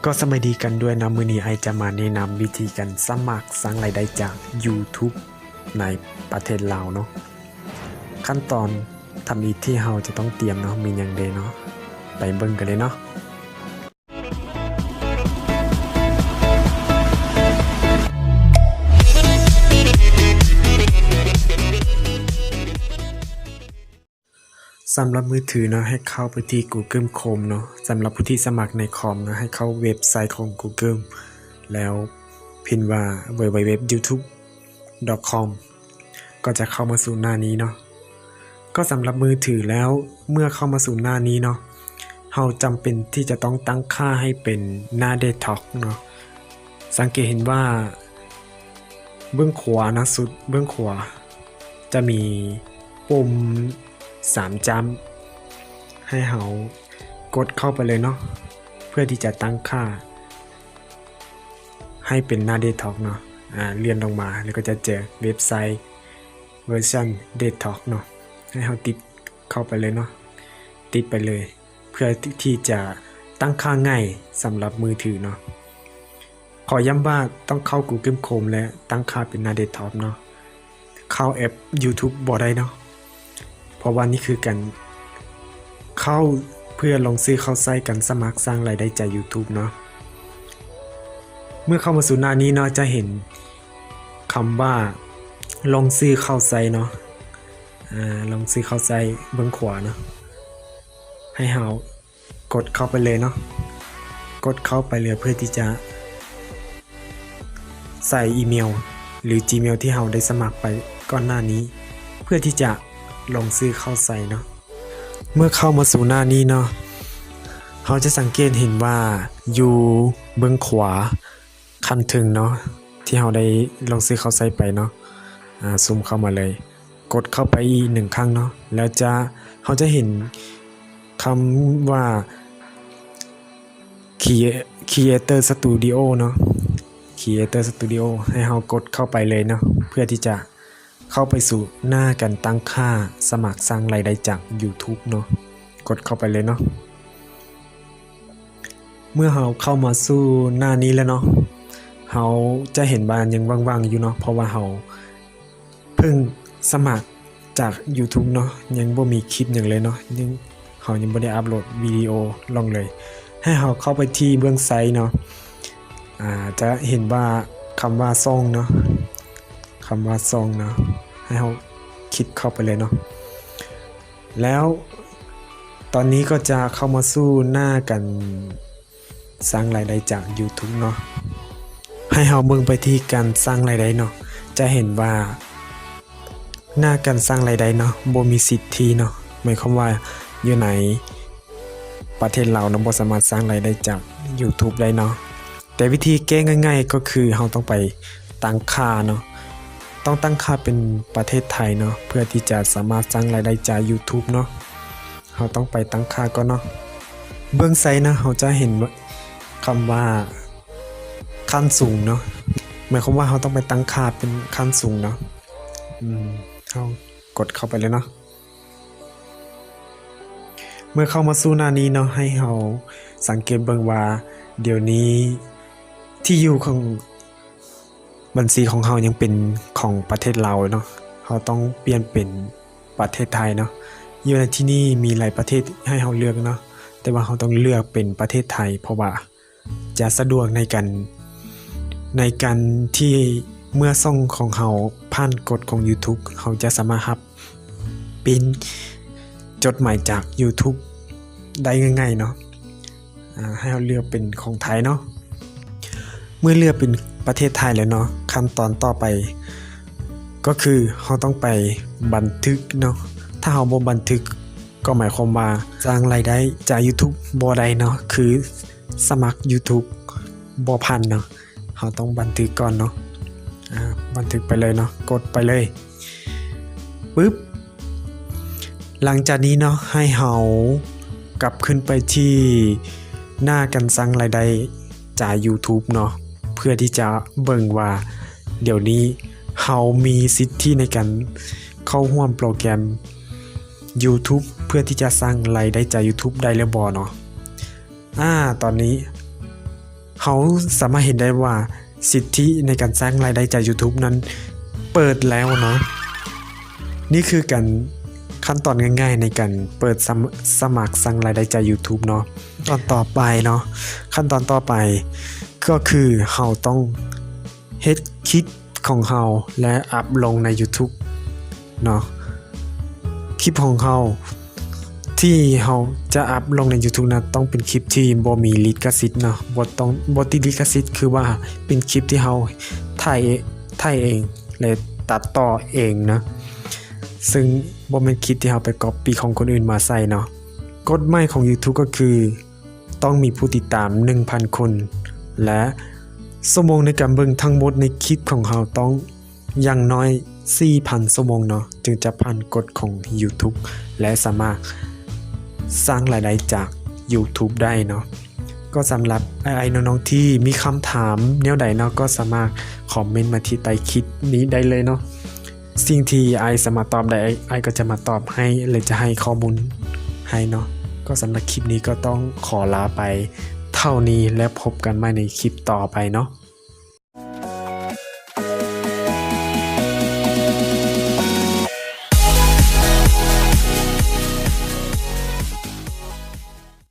ກໍສະບາຍດີກັນດ້ວຍເນາະ, ມື້ນີ້ອ້າຍຈະມາແນະນຳວິທີການສະໝັກສ້າງລາຍໄດ້ຈາກ YouTube ໃນປະເທດລາວເນາະ. ຂັ້ນຕອນທຳອິດທີ່ເຮົາຈະຕ້ອງຕຽມເນາະ ມີຫຍັງແດ່ເນາະ, ໄປເບິ່ງກັນເລີຍເນາະ. ສຳລັບມືຖືເນາະ ໃຫ້ເຂົ້າໄປທີ່ Google Chrome ເນາະ. ສຳລັບຜູ້ທີ່ສະໝັກໃນຄອມເນາະ ໃຫ້ເຂົ້າເວັບໄຊຂອງ Google ແລ້ວພິມວ່າ www.youtube.com ກໍຈະເຂົ້າມາສູ່ໜ້ານີ້ເນາະ. ກໍສຳລັບມືຖືແລ້ວ ເມື່ອເຂົ້າມາສູ່ໜ້ານີ້ເນາະ ເຮົາຈຳເປັນທີ່ຈະຕ້ອງຕັ້ງຄ່າໃຫ້ເປັນໜ້າ desktop ເນາະ. ສັງເກດເຫັນວ່າເບື້ອງຂວາເນາະ ສຸດເບື້ອງຂວາ ຈະມີປຸ່ມສາມຈ້ຳ ໃຫ້ເຮົາກົດເຂົ້າໄປເລີຍເນາະ ເພື່ອທີ່ຈະຕັ້ງຄ່າໃຫ້ເປັນໜ້າ desktop ເນາະ. ອາ ເລື່ອນລົງມາ ແລ້ວກໍຈະເຈີເວັບໄຊເວີຊັນ desktop ເນາະ, ໃຫ້ເຮົາຕິດເຂົ້າໄປເລີຍເນາະ, ຕິດໄປເລີຍ ເພື່ອທີ່ຈະຕັ້ງຄ່າງ່າຍສຳລັບມືຖືເນາະ. ຂໍຢ້ຳວ່າຕ້ອງເຂົ້າ Google Chrome ແລະ ຕັ້ງຄ່າເປັນໜ້າ desktop ເນາະ, ເຂົ້າແອັບ YouTube ບໍ່ໄດ້ເນາະ, ເພາະວ່ານີ້ຄືການເຂົ້າເພື່ອລົງຊື່ເຂົ້າໃຊ້ການສະໝັກສ້າງລາຍໄດ້ຈາກ YouTube ເນາະ. ເມື່ອເຂົ້າມາສູ່ໜ້ານີ້ເນາະ ຈະເຫັນຄຳວ່າລົງຊື່ເຂົ້າໃຊ້ເນາະ, ອາ ລົງຊື່ເຂົ້າໃຊ້ເບື້ອງຂວາເນາະ, ໃຫ້ເຮົາ ກົດເຂົ້າໄປເລີຍເນາະ, ກົດເຂົ້າໄປເລີຍ ເພື່ອທີ່ຈະໃສ່ອີເມວ ຫຼື Gmail ທີ່ເຮົາໄດ້ສະໝັກໄປກ່ອນໜ້ານີ້ ເພື່ອທີ່ຈະລົງຊື່ເຂົ້າໃຊ້ເນາະ. ເມື່ອເຂົ້າມາສູ່ໜ້ານີ້ເນາະ ເຮົາຈະສັງເກດເຫັນວ່າຢູ່ເບື້ອງຂວາ ຂັ້ນເທິງເນາະ ທີ່ເຮົາໄດ້ລົງຊື່ເຂົ້າໃຊ້ໄປເນາະ, ອາ ຊູມເຂົ້າມາເລີຍ, ກົດເຂົ້າໄປອີກໜຶ່ງຄັ້ງເນາະ ແລ້ວຈະ ເຮົາຈະເຫັນຄຳວ່າ Crea- Creator Studio ເນາະ, Creator Studio ໃຫ້ເຮົາກົດເຂົ້າໄປເລີຍເນາະ ເພື່ອທີ່ຈະເຂົ້າໄປສູ່ໜ້າການຕັ້ງຄ່າສະໝັກສ້າງລາຍໄດ້ຈາກ YouTube ເນາະ, ກົດເຂົ້າໄປເລີຍເນາະ. ເມື່ອເຮົາເຂົ້າມາສູ່ໜ້ານີ້ແລ້ວເນາະ ເຮົາຈະເຫັນວ່າຍັງວ່າງໆຢູ່ເນາະ ເພາະວ່າເຮົາເພິ່ງສະໝັກຈາກ YouTube ເນາະ, ຍັງບໍ່ມີຄລິບຫຍັງເລີຍເນາະ, ຍັງ ເຮົາຍັງບໍ່ໄດ້ອັບໂຫຼດວິດີໂອລົງເລີຍ. ໃຫ້ເຮົາເຂົ້າໄປທີ່ເບື້ອງຊ້າຍເນາະ, ອາ ຈະເຫັນວ່າຄຳວ່າຊ່ອງເນາະ, ຄຳວ່າຊ່ອງເນາະ, ໃຫ້ເຮົາຄລິກເຂົ້າໄປເລີຍເນາະ. ແລ້ວຕອນນີ້ກໍຈະເຂົ້າມາສູ່ໜ້າການສ້າງລາຍໄດ້ຈາກ YouTube ເນາະ. ໃຫ້ເຮົາເບິ່ງໄປທີ່ການສ້າງລາຍໄດ້ເນາະ, ຈະເຫັນວ່າໜ້າການສ້າງລາຍໄດ້ເນາະ ບໍ່ມີສິດທິເນາະ, ໝາຍຄວາມວ່າຢູ່ໃນປະເທດລາວເນາະ ບໍ່ສາມາດສ້າງລາຍໄດ້ຈາກ YouTube ໄດ້ເນາະ. ແຕ່ວິທີແກ້ງ່າຍໆກໍຄືເຮົາຕ້ອງໄປຕັ້ງຄ່າເນາະ, ຕ້ອງຕັ້ງຄ່າເປັນປະເທດໄທເນາະ ເພື່ອທີ່ຈະສາມາດສ້າງລາຍໄດ້ຈາກ YouTube ເນາະ. ເຮົາຕ້ອງໄປຕັ້ງຄ່າກ່ອນເນາະ. ເບື້ອງຊ້າຍນະ ເຮົາຈະເຫັນຄຳວ່າຂັ້ນສູງເນາະ, ໝາຍຄວາມວ່າເຮົາຕ້ອງໄປຕັ້ງຄ່າເປັນຂັ້ນສູງເນາະ. ອືມ ເຮົາກົດເຂົ້າໄປເລີຍເນາະ. ເມື່ອເຂົ້າມາສູ່ໜ້ານີ້ເນາະ ໃຫ້ເຮົາສັງເກດເບິ່ງວ່າດຽວນີ້ທີ່ຢູ່ຂອງບັນຊີຂອງເຮົາຍັງເປັນຂອງປະເທດລາວເນາະ, ເຮົາຕ້ອງປ່ຽນເປັນປະເທດໄທເນາະ. ຢູ່ໃນທີ່ນີ້ມີຫຼາຍປະເທດໃຫ້ເຮົາເລືອກເນາະ, ແຕ່ວ່າເຮົາຕ້ອງເລືອກເປັນປະເທດໄທ ເພາະວ່າ ຈະສະດວກໃນການ ໃນການທີ່ເມື່ອຊ່ອງຂອງເຮົາຜ່ານກົດຂອງ YouTube ເຮົາຈະສາມາດຮັບ print ຈົດໝາຍຈາກ YouTube ໄດ້ງ່າຍໆເນາະ. ອາ ໃຫ້ເຮົາເລືອກເປັນຂອງໄທເນາະ. ເມື່ອເລືອກເປັນປະເທດໄທແລ້ວເນາະ, ຂັ້ນຕອນຕໍ່ໄປກໍຄືເຮົາຕ້ອງໄປບັນທຶກເນາະ. ຖ້າເຮົາບໍ່ບັນທຶກ ກໍໝາຍຄວາມວ່າສ້າງລາຍໄດ້ຈາກ YouTube ບໍ່ໄດ້ເນາະ, ຄືສະໝັກ YouTube ບໍ່ຜ່ານເນາະ. ເຮົາຕ້ອງບັນທຶກກ່ອນເນາະ. ອາ ບັນທຶກໄປເລີຍເນາະ, ກົດໄປເລີຍ ປຶບ. ຫຼັງຈາກນີ້ເນາະ ໃຫ້ເຮົາກັບຂຶ້ນໄປທີ່ໜ້າການສ້າງລາຍໄດ້ຈາກ YouTube ເນາະ, ເພື່ອທີ່ຈະເບິ່ງວ່າດຽວນີ້ເຮົາມີສິດທິໃນການເຂົ້າຮ່ວມໂປຣແກຣມ YouTube ເພື່ອທີ່ຈະສ້າງລາຍໄດ້ຈາກ YouTube ໄດ້ຫຼືບໍ່ເນາະ. ອາ ຕອນນີ້ ເຮົາສາມາດເຫັນໄດ້ວ່າສິດທິໃນການສ້າງລາຍໄດ້ຈາກ YouTube ນັ້ນເປີດແລ້ວເນາະ. ນີ້ຄືການ ຂັ້ນຕອນງ່າຍໆໃນການເປີດສະ ສະໝັກສ້າງລາຍໄດ້ຈາກ YouTube ເນາະ. ຕອນຕໍ່ໄປເນາະ ຂັ້ນຕອນຕໍ່ໄປກໍຄືເຮົາຕ້ອງເຮັດຄລິບຂອງເຮົາ ແລະ ອັບລົງໃນ YouTube ເນາະ. ຄລິບຂອງເຮົາທີ່ເຮົາຈະອັບລົງໃນ YouTube ນະ ຕ້ອງເປັນຄລິບທີ່ບໍ່ມີລິຂະສິດເນາະ, ບໍ່ຕ້ອງ ບໍ່ຕິດລິຂະສິດ ຄືວ່າເປັນຄລິບທີ່ເຮົາຖ່າຍ ຖ່າຍເອງ ແລະ ຕັດຕໍ່ເອງເນາະ, ເຊິ່ງບໍ່ແມ່ນຄລິບທີ່ເຮົາໄປກັອບປີ້ຂອງຄົນອື່ນມາໃສ່ເນາະ. ກົດໃໝຂອງ YouTube ກໍຄື ຕ້ອງມີຜູ້ຕິດຕາມໜຶ່ງພັນຄົນ ແລະ ຊົ່ວໂມງໃນການເບິ່ງທັງໝົດໃນຄລິບຂອງເຮົາຕ້ອງຢ່າງໜ້ອຍສີ່ພັນຊົ່ວໂມງເນາະ, ຈຶ່ງຈະຜ່ານກົດຂອງ YouTube ແລະ ສາມາດສ້າງລາຍໄດ້ຈາກ YouTube ໄດ້ເນາະ. ກໍສຳລັບອ້າຍໆນ້ອງໆທີ່ມີຄຳຖາມແນວໃດເນາະ ກໍສາມາດຄອມເມັນມາທີ່ໃຕ້ຄລິບນີ້ໄດ້ເລີຍເນາະ. ສິ່ງທີ່ອ້າຍສາມາດຕອບໄດ້ ອ້າຍກໍຈະມາຕອບໃຫ້ ແລະ ຈະໃຫ້ຂໍ້ມູນໃຫ້ເນາະ. ກໍສຳລັບຄລິບນີ້ກໍຕ້ອງຂໍລາໄປເທົ່ານີ້ ແລະ ພົບກັນໃໝ່ໃນຄລິບຕໍ່ໄປເນາະ.